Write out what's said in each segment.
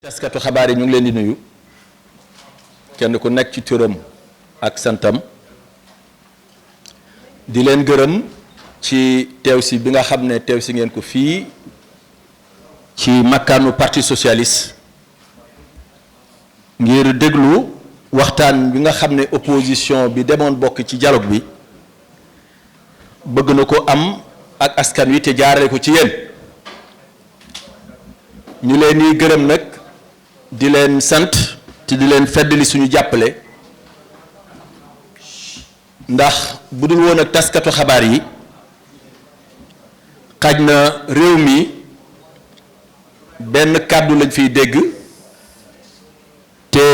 taskatu xabaar yi ñu ngi leen di nuyu kenn ku nekk ci turam ak santam di leen gërëm ci teew si bi nga xam ne teew si ngeen ko fii ci makkaanu parti socialiste ngir déglu waxtaan bi nga xam ne opposition bi demoon bokk ci dialogue bi bëgg na ko am ak askan wi te jaarale ko ci yéen ñu leen di gërëm nag di leen sant te di leen feddali suñu jàppale ndax bu dul woon ak taskatu xabaar yi xaj na réew mi benn kàddu lañ fiy dégg te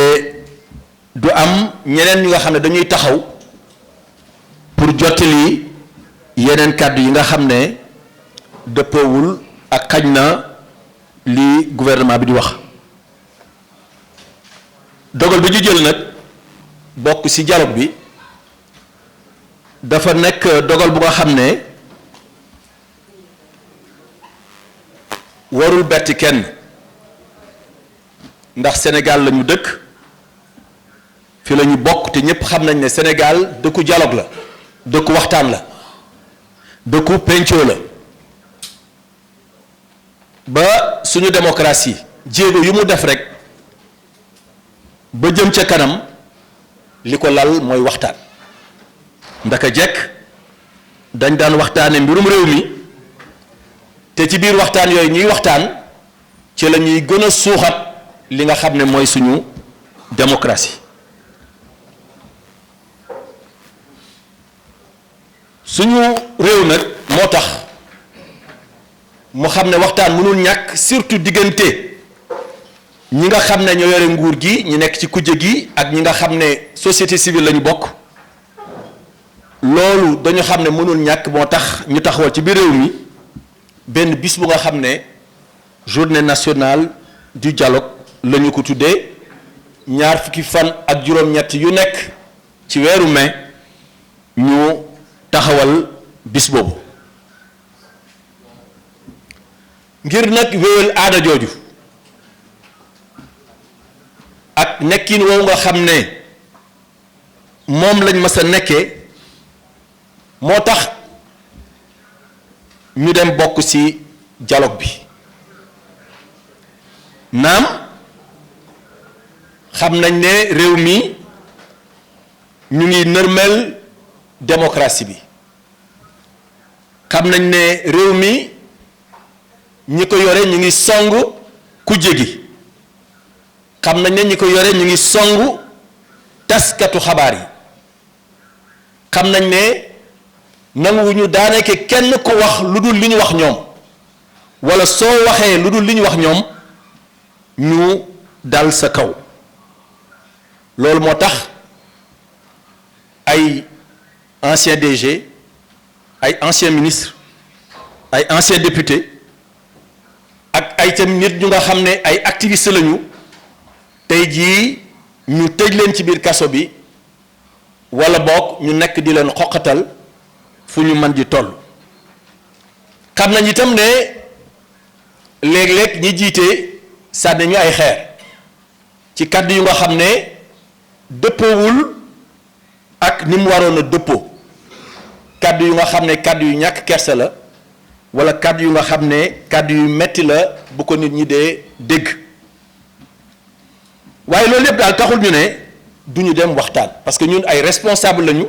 du am ñeneen ñi nga xam ne dañuy taxaw pour jottali yeneen kàddu yi nga xam ne dëppoowul ak xaj na li gouvernement bi di wax. dogal bi ñu jël nag bokk ci dialogue bi dafa nekk dogal bu nga xam ne warul betti kenn ndax Sénégal la ñu dëkk fi la ñu bokk te ñépp xam nañ ne Sénégal dëkku dialogue la dëkku waxtaan la dëkku pencoo la ba suñu démocratie jéego yu mu def rek ba jëm ca kanam li ko lal mooy waxtaan ndaka jekk dañ daan waxtaane mbirum réew mi te ci biir waxtaan yooyu ñuy waxtaan ci la ñuy gën a suuxat li nga xam ne mooy suñu démocratie suñu réew nag moo tax mu xam ne waxtaan mënul ñàkk surtout diggante ñi nga xam ne ñoo yore nguur gi ñi nekk ci kujje gi ak ñi nga xam ne société civile lañu bokk loolu dañu xam ne mënul ñàkk moo tax ñu taxawal ci biir réew mi benn bis bu nga xam ne journée nationale du dialogue la ñu ko tuddee ñaar fukki fan ak juróom-ñett yu nekk ci weeru mai ñu taxawal bis boobu ngir nag wéyal aada jooju ak nekkin woowu nga xam ne moom lañ mas a nekkee moo tax ñu dem bokk ci dialogue bi naam xam nañ ne réew mi ñu ngi nërmel démocratie bi xam nañ ne réew mi ñi ko yore ñu ngi song kujje gi xam nañ ne ñi ko yore ñu ngi songu taskatu xabaar yi xam nañ ne nanguwuñu daanaka kenn ko wax lu dul li ñu wax ñoom walla soo waxee lu dul li ñu wax ñoom ñu dal sa kaw loolu moo tax ay ancien DG ay ancien ministre ay ancien député ak ay tam nit ñu nga xam ne ay activiste lañu tey jii ñu tëj leen ci biir kaso bi walla boog ñu nekk di leen xoqatal fu ñu mën di toll xam nañ itam ne léeg-léeg ñi jiite sànni ñu ay xeer ci kàddu yu nga xam ne dëppoowul ak ni mu waroon a dëppoo kàddu yu nga xam ne kàddu yu ñàkk kersa la walla kàddu yu nga xam ne kàddu yu metti la bu ko nit ñi dee dégg waaye loolu lépp daal taxul ñu ne du ñu dem waxtaan parce que ñun ay responsable lañu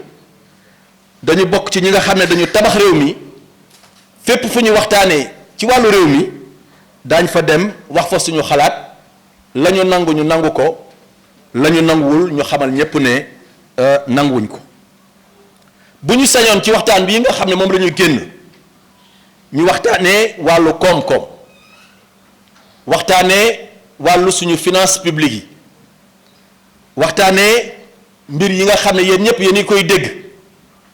dañu bokk ci ñi nga xam ne dañu tabax réew mi fépp fu ñu waxtaanee ci wàllu réew mi daañ fa dem wax fa suñu xalaat la ñu nangu ñu nangu ko la ñu nanguwul ñu xamal ñépp ne nanguwuñ ko bu ñu sañoon ci waxtaan bii nga xam ne moom la ñuy génn ñu waxtaanee wàllu koom-koom waxtaanee wàllu suñu finance publique yi waxtaanee mbir yi nga xam ne yéen ñëpp yéen a koy dégg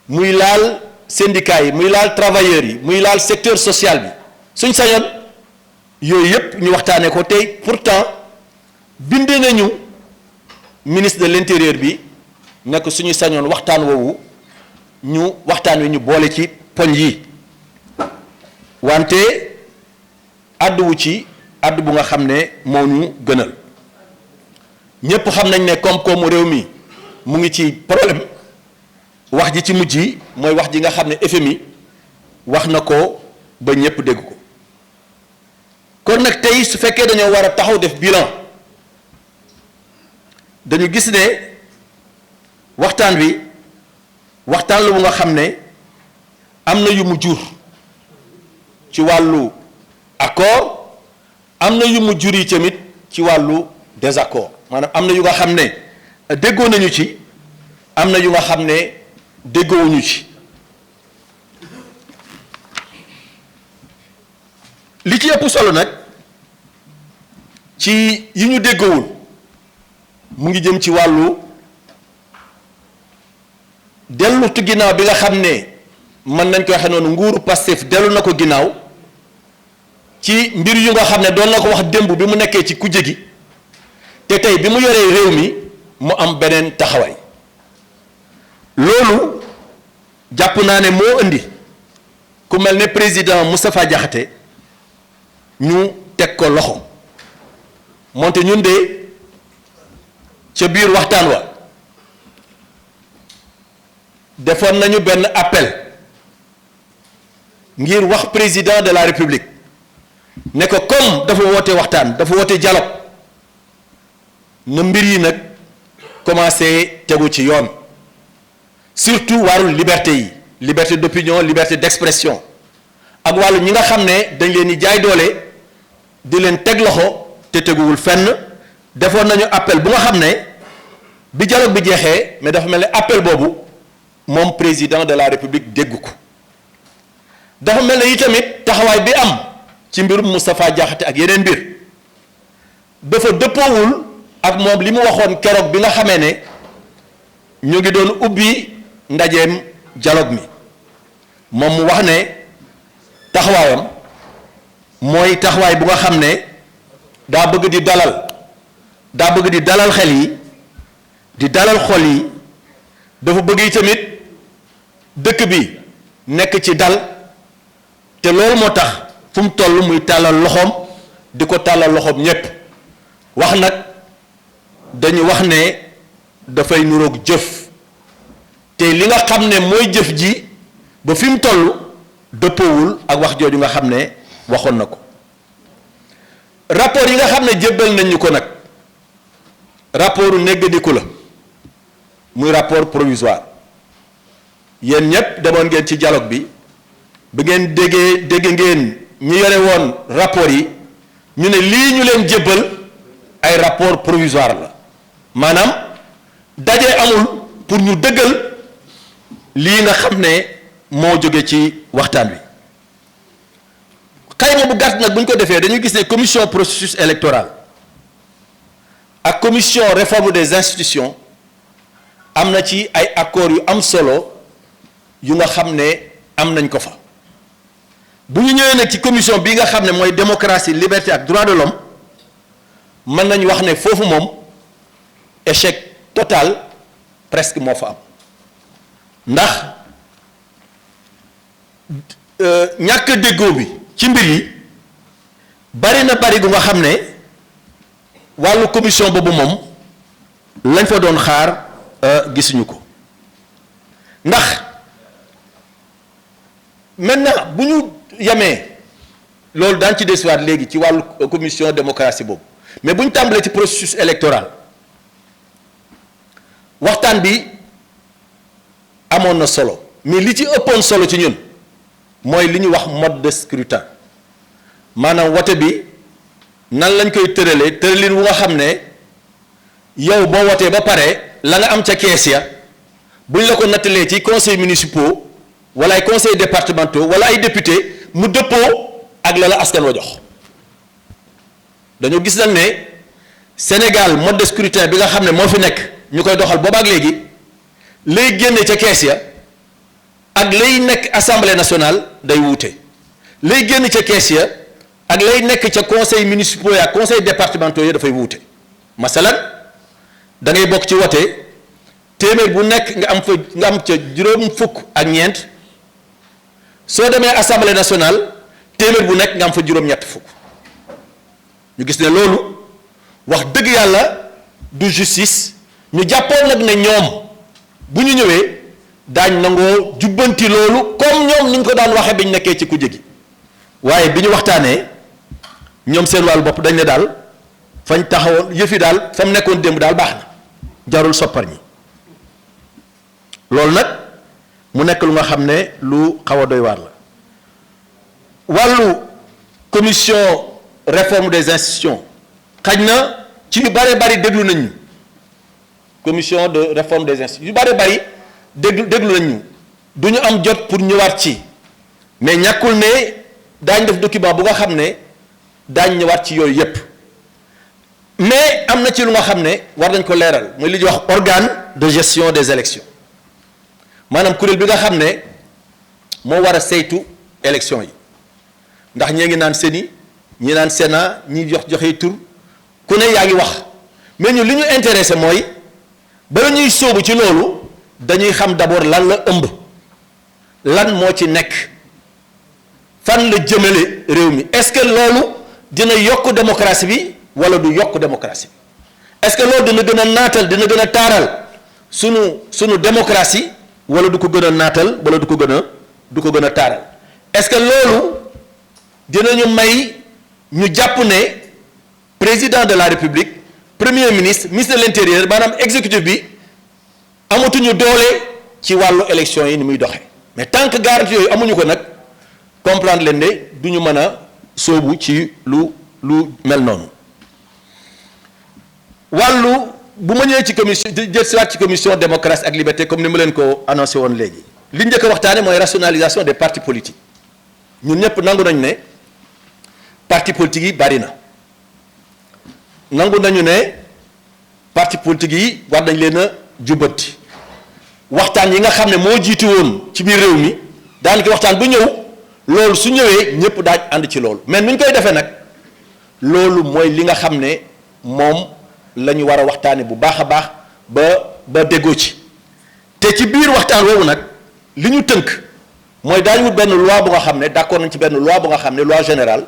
muy laal syndicat yi muy laal travailleurs yi muy laal secteur social bi suñ sañoon yooyu yëpp ñu waxtaanee ko tey pourtant bind nañu ministre de l'intérieur bi nekk suñu sañoon waxtaan woowu waxtaan wi ñu boole ci poñ yi wante àdduwu ci àddu bu nga xam ne moo ñu gënal ñépp xam nañ ne koom-koomu réew mi mu ngi ci problème wax ji ci mujj yi mooy wax ji nga xam ne FMI wax na ko ba ñépp dégg ko kon nag tey su fekkee dañoo war a taxaw def bilan dañu gis ne waxtaan wi waxtaan la bu nga xam ne am na yu mu jur ci wàllu accord am na yu mu jur yi tamit ci wàllu désaccord maanaam am na yu nga xam ne déggoo nañu ci am na yu nga xam ne déggoowuñu ci li ci ëpp solo nag ci yi ñu déggoowul mu ngi jëm ci wàllu dellutu ginnaaw bi nga xam ne mën nañ ko waxee noonu nguuru Pastef dellu na ko ginnaaw ci mbir yu nga xam ne doon na ko wax démb bi mu nekkee ci kujje gi te tey bi mu yoree réew mi mu am beneen taxawaay loolu jàpp naa ne moo indi ku mel ne président Moustapha Diakhaté ñu teg ko loxo moonte ñun de ca biir waxtaan wa defoon nañu benn appel ngir wax président de la république ne ko comme dafa woote waxtaan dafa woote dialogue na mbir yi nag commencé tegu ci yoon surtout wàllu liberté yi liberté d'opinion liberté d'expression ak wàllu ñi nga xam ne dañ leen di jaay doole di leen teg loxo te teguwul fenn defoon nañu appel bu nga xam ne bi dialogue bi jeexee mais dafa mel ne appel boobu moom président de la république dégg ko dafa mel ne itamit taxawaay bi am ci mbirum Moustapha Diakhaté ak yeneen mbir dafa dëppoowul ak moom li mu waxoon keroog bi nga xamee ne ñu ngi doon ubbi ndajeem dialogue mi moom mu wax ne taxawaayam mooy taxawaay bu nga xam ne daa bëgg di dalal xel yi di dalal xol yi dafa bëgg yi tamit dëkk bi nekk ci dal te loolu moo tax fu mu toll muy tàllal loxoom di ko tàllal loxoom ñépp wax nag dañu wax ne dafay nuroog jëf te li nga xam ne mooy jëf ji ba fi mu toll dëppoowul ak wax jooju nga xam ne waxoon na ko rapport yi nga xam ne jébbal nañ ñu ko nag rapportu néggandiku la muy rapport provisoire yéen ñépp demoon ngeen ci dialogue bi ngeen dégg ngeen ñi yore woon rapport yi ñu ne lii ñu leen jébbal ay rapport provisoire la maanaam daje amul pour ñu dëggal lii nga xam ne moo jóge ci waxtaan wi xayma bu gàtt nag bu ñu ko defee dañuy gis ne commission processus électoral ak commission réforme des institutions am na ci ay accords yu am solo yu nga xam ne am nañ ko fa bu ñu ñëwee nag ci commission bi nga xam ne mooy démocratie liberté ak droit de l'homme mën nañu wax ne foofu moom échec total presque moo fa am ndax ñàkk déggoo bi ci mbir yi bari na bari gu nga xam ne wàllu commission boobu moom lañ fa doon xaar gisuñu ko ndax maintenant bu ñu yemee loolu daan ci desuwaat léegi ci wàllu commission démocratie boobu mais bu ñu tàmbalee ci processus électoral waxtaan bi amoon na solo mais li ci ëppoon solo ci ñun mooy li ñu wax mode de scrutin maanaam wote bi nan lañ koy tëralee tëralin wu nga xam ne yow boo wotee ba pare la nga am ca kees ya buñ la ko nattalee ci conseils municipaux wala ay conseils départementaux wala ay députés mu dëppoo ak la la askan wa jox dañoo gis nag ne Sénégal mode de scrutin bi nga xam ne moo fi nekk ñu koy doxal boobaak léegi lay génne ca kees ya ak lay nekk assemblée nationale day wuute lay génn ca kees ya ak lay nekk ca conseil municipaux ya conseil départementaux ya dafay wuute masalan da ngay bokk ci wote téeméer bu nekk nga am ca juróom fukk ak ñeent soo demee assemblée nationale téeméer bu nekk nga am fa juróom-ñett fukk ñu gis ne loolu wax dëgg yàlla du justice ñu jàppoon nag ne ñoom bu ñu ñëwee daañ nangoo jubbanti loolu comme ñoom ni ñu ko daan waxee bi ñu nekkee ci kujje gi waaye bi ñu waxtaanee ñoom seen wàllu bopp dañ ne daal fañ taxawoon yëfi daal fa mu nekkoon démb daal baax na jarul soppar ñi loolu nag mu nekk lu nga xam ne lu xaw a doy waar la wàllu commission réforme des institutions xaj na ci yu bare bari déglu nañ ñu commission de réforme des institutions yu bare bari déglu nañ ñu du ñu am jot pour ñëwaat ci mais ñàkkul ne daañ def document bu nga xam ne daañ ñëwaat ci yooyu yépp mais am na ci lu nga xam ne war nañ ko leeral mooy li ñuy wax organe de gestion des élections maanaam kuréel bi nga xam ne moo war a saytu élection yi ndax ñee ngi naan CENI ñi naan Sénat ñi joxe tur ku ne yaa ngi wax mais ñu li ñu intéressé mooy bala ñuy sóobu ci loolu dañuy xam d'abord lan la ëmb lan moo ci nekk fan la jëmale réew mi est-ce que loolu dina yokk démocratie bi wala du yokk démocratie bi est-ce que loolu dina gën a naatal dina gën a taaral sunu démocratie wala du ko gën a naatal wala du ko gën a taaral est-ce que loolu dinañu may ñu jàpp ne président de la république premier ministre ministre de l'intérieur maanaam exécutif bi amatuñu doole ci wàllu élection yi ni muy doxee mais tant que garantie yooyu amuñu ko nag comprendre leen ne du ñu mën a sóobu ci lu mel noonu wàllu bu ma ñëwee ci commission jël si waat ci commission démocratie ak liberté comme ni ma leen ko annoncé woon léegi li njëkk a waxtaane mooy rationalisation des partis politiques ñun ñëpp nangu nañu ne parti politique yi bari na nangu nañu ne parti politique yi war nañ leen a jubbanti waxtaan yi nga xam ne moo jiitu woon ci biir réew mi daanaka waxtaan bu ñëw loolu su ñëwee ñëpp daaj ànd ci loolu mais nu ñu koy defee nag loolu mooy li nga xam ne moom la ñu war a waxtaane bu baax a baax ba déggoo ci te ci biir waxtaan woowu nag li ñu tënk mooy daañu wut benn loi bu nga xam ne d'accord nañ ci benn loi bu nga xam ne loi générale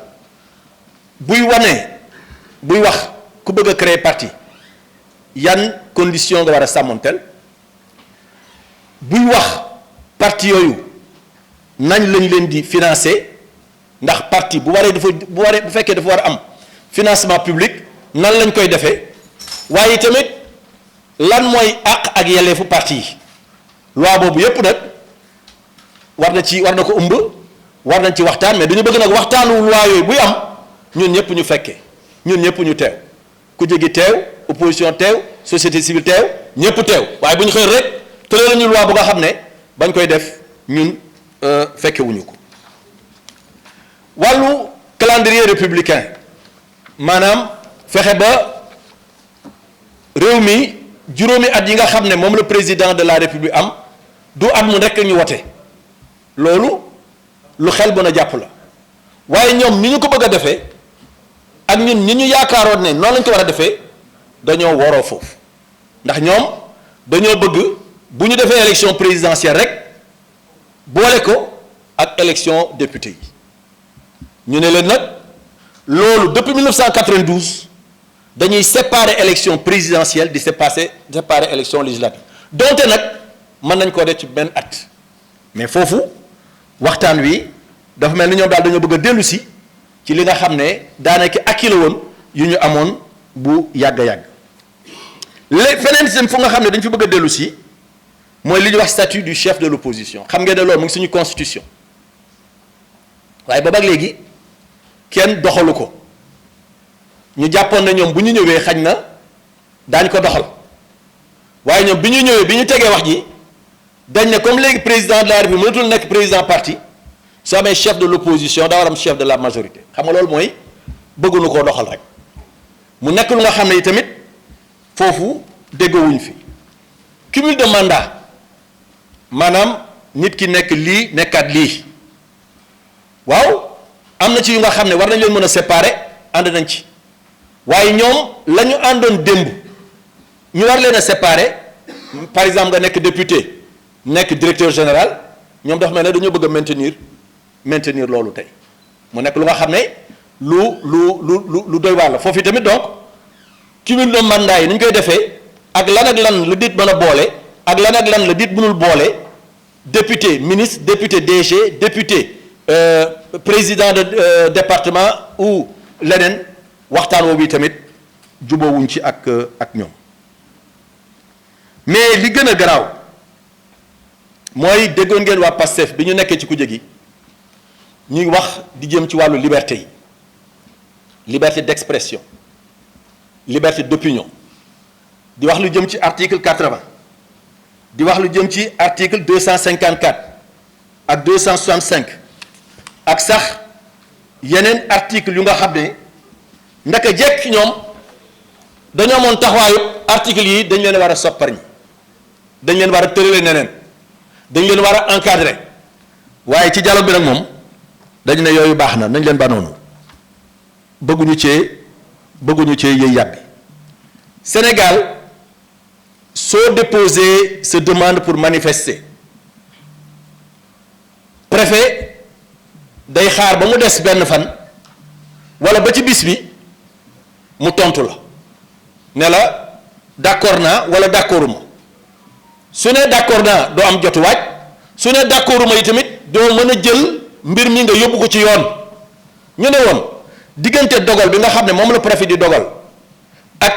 buy wax ku bëgg a créer parti yan condition nga war a sàmmanteel buy wax parti yooyu nañ lañ leen di financer ndax parti bu fekkee dafa war a am financement public nan lañ koy defee waaye tamit lan mooy àq ak yelleefu parti yi loi boobu yépp nag war na ko ëmb war nañ ci waxtaan mais dañu bëgg nag waxtaanu loi yooyu buy am ñun ñëpp ñu fekkee ñun ñëpp ñu teew ku jógi teew opposition teew société civile teew ñëpp teew waaye bu ñu xëy rek tëlee lañu loi bu nga xam ne bañ koy def ñun fekkewuñu ko wàllu calendrier républicain maanaam fexe ba réew mi juróomi at yi nga xam ne moom la président de la république am du at mu rekk ñu wote loolu lu xel mën a jàpp la waaye ñoom ni ñu ko bëgg a defee ak ñun ñi ñu yaakaaroon ne noonu lañ ko war a defee dañoo waroo foofu ndax ñoom dañoo bëgg bu ñu defee élection présidentielle rek boole ko ak élection député yi ñu ne leen nag loolu depuis 1992 dañuy séparer élection présidentielle di séparer élection législative donte nag mën nañ koo def ci benn at mais foofu waxtaan wi dafa mel ni ñoom daal dañoo bëgg a dellu si ci li nga xam ne daanaka akki la woon yu ñu amoon bu yàgg-yàgg feneen seen fu nga xam ne dañu fi bëgg a dellu si mooy li ñuy wax statut du chef de l'opposition xam ngeen ne loolu mu ngi suñu constitution waaye boobu ak léegi kenn doxalu ko ñu jàppoon na ñoom bu ñu ñëwee xañ na daañu ko doxal waaye ñoom bi ñu ñëwee bi ñu tegee wax ji dañ ne comme léegi président de la République mënatul nekk président parti soo amee chef de l'opposition daa war am chef de la majorité xam nga loolu mooy bëgguñu koo doxal rek mu nekk lu nga xam ne tamit foofu déggoowuñ fi cumul de mandat maanaam nit ki nekk lii nekkaat lii waaw am na ci yu nga xam ne war nañ leen mën a séparer ànd nañ ci waaye ñoom la ñu àndoon démb ñu war leen a séparer par exemple nga nekk député nekk directeur général ñoom dafa mel ne dañoo bëgg a maintenir loolu tey mu nekk lu nga xam ne lu doy waar la foofu tamit donc cumul de mandat yi ni ñu koy defee ak lan la dit mën a boole ak lan la dit mënul boole député ministre député DG député président de département ou leneen waxtaan woowu bi tamit jubóowuñ ci ak ñoom mais li gën a garaaw mooy déggoon ngeen waa PASTEF bi ñu nekkee ci kujje gi ñuy wax di jëm ci wàllu liberté yi liberté d'expression liberté d'opinion di wax lu jëm ci article 80 di wax lu jëm ci article 254 ak 265 ak sax yeneen article yu nga xam ne ndaka jekk ñoom dañoo amoon taxawaayu article yi dañ leen war a sopparñi dañ leen war a tërale neneen dañ leen war a encadrer waaye ci dialogue bi nag moom dañ ne yooyu baax na nañ leen ba noonu bëgguñu cee yëy yàbbi Sénégal soo déposé sa demande pour manifester préfet day xaar ba mu des benn fan walla ba ci bis bi mu tontu la ne la d'accord naa walla d'accorduma su ne d'accord naa doo am jotu waaj su ne d'accorduma yi tamit doo mën a jël mbir mi nga yóbbu ko ci yoon ñu ne woon diggante dogal bi nga xam ne moom la préfet di dogal ak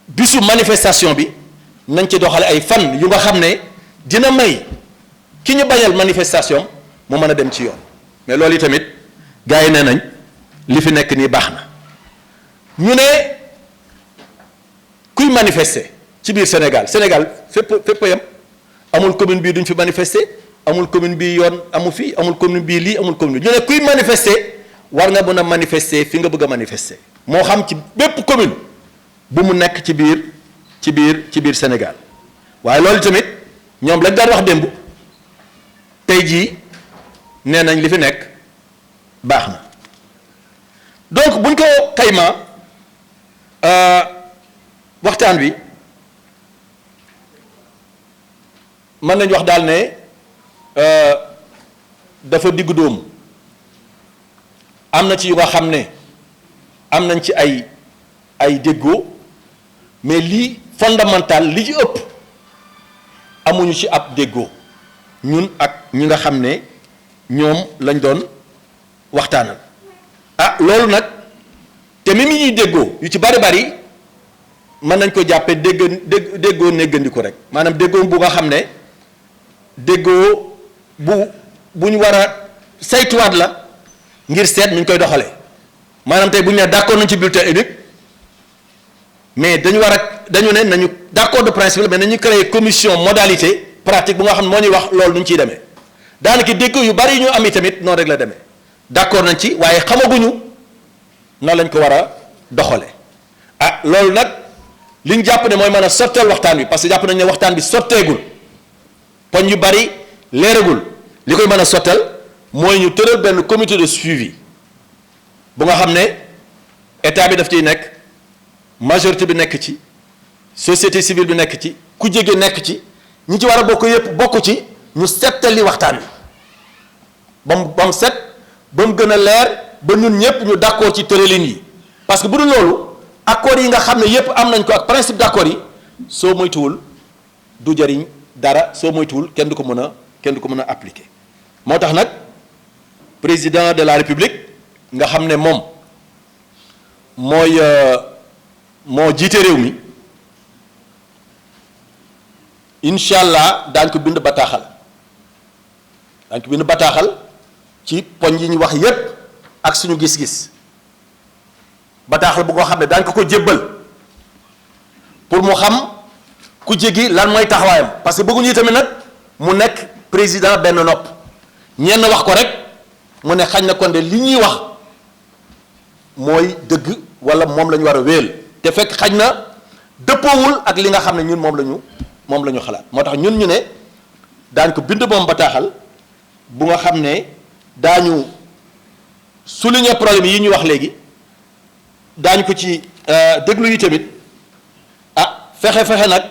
bisu manifestation bi nañ ci doxale ay fan yu nga xam ne dina may ki ñu bañal manifestation mu mën a dem ci yoon mais loolu yi tamit gars yi nee nañ li fi nekk nii baax na ñu ne kuy manifester ci biir Sénégal fépp yam amul commune bii duñ fi manifester amul commune bii yoon amu fi amul commune bii lii amul commune ñu ne kuy manifester war nga mën a manifester fi nga bëgg a manifester moo xam ci bépp commune bu mu nekk ci biir Sénégal waaye loolu tamit ñoom lañ daan wax démb tey jii nee nañ li fi nekk baax na donc buñ ko xayma waxtaan wi mën nañ wax daal ne dafa diggu dóomu am na ci yu nga xam ne am nañ ci ay déggoo mais lii fondamental li ci ëpp amuñu ci ab déggoo ñun ak ñi nga xam ne ñoom lañ doon waxtaanal loolu nag te même yi ñuy déggoo yu ci bari mën nañ ko jàppee déggoo néggandiku rek maanaam déggoo bu nga xam ne déggoo bu ñu war a saytuwaat la ngir seet nu ñu koy doxalee maanaam tey bu ñu nee d'accord nañ ci bulletin unique mais dañu ne nañu d'accord de principe la mais nañu créer commission modalité pratique bu nga xam ne moo ñuy wax loolu nu ñu ciy demee daanaka déggoo yu bari yu ñu am i tamit noonu rek la demee d'accord nañ ci waaye xamaguñu noonu lañ ko war a doxalee loolu nag li ñu jàpp ne mooy mën a sottal waxtaan wi parce que jàpp nañ ne waxtaan bi sotteegul poñ yu bari leeragul li koy mën a sottal mooy ñu tëral benn comité de suivi bu nga xam ne état bi daf ciy nekk majorité bi nekk ci société civile bi nekk ci ku jege nekk ci ñi ci war a bokk yépp bokk ci ñu settali waxtaan wi ba mu set ba mu gën a leer ba ñun ñépp ñu d'accord ci tëralin yi parce que bu dul loolu accords yi nga xam ne yépp am nañ ko ak principe d'accord yi soo moytuwul du jariñ dara soo moytuwul kenn du ko mën a appliquer moo tax nag président de la république nga xam ne moom moo jiite réew mi incha allah daañu ko bind bataaxal ci poñ yi ñu wax yépp ak suñu gis-gis bataaxal bu ko xam ne daañu ko jébbal pour mu xam ku jéggi lan mooy taxawaayam parce que bëgguñu tamit nag mu nekk président benn nopp ñenn wax ko rek mu ne xañ na kon de li ñuy wax mooy dëgg walla moom la ñu war a wéel te fekk xañ na dëppoowul ak li nga xam ne ñun moom la ñu xalaat moo tax ñun ñu ne daañ ko bind moom bataaxal bu nga xam ne daañu souligner problème yi ñu wax léegi daañu ko ci déglu yi tamit fexe nag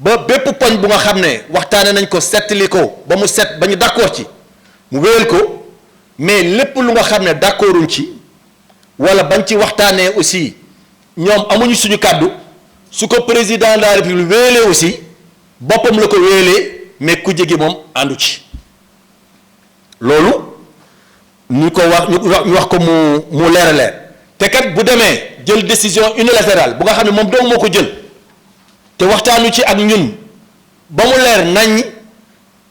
ba bépp poñ bu nga xam ne waxtaane nañ ko settali ko ba mu set ba ñu d'accord ci mu wéyal ko mais lépp lu nga xam ne d'accorduñ ci wala bañ ci waxtaanee aussi ñoom amuñu suñu kàddu su ko président de la république wéelee aussi boppam la ko wéelee mais ku jegi moom àndu ci loolu ñu ko wax ñu wax ko mu leer a leer te kat bu demee jël décision unilatérale bu nga xam ne moom dong moo ko jël te waxtaanu ci ak ñun ba mu leer nañ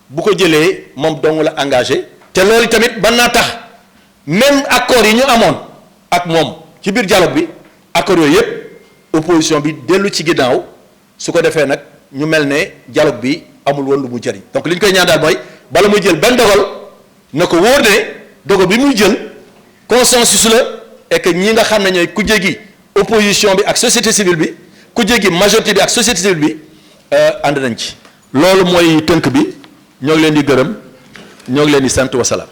bu ko jëlee moom dong la engagé te loolu tamit ban naa tax même accords yi ñu amoon ak moom ci biir dialogue bi accords yooyu yëpp opposition bi dellu ci ginnaaw su ko defee nag ñu mel ne dialogue bi amul woon lu mu jëriñ donc li ñu koy ñaan daal mooy bala muy jël benn dogal na ko wóor ne dogal bi muy jël consensus la et que ñi nga xam ne ñooy ku jéggi opposition bi ak société civile bi ku jéggi majorité bi ak société civile bi ànd nañ ci loolu mooy tënk bi ñoo ngi leen di gërëm ñoo ngi leen di sant wasalaam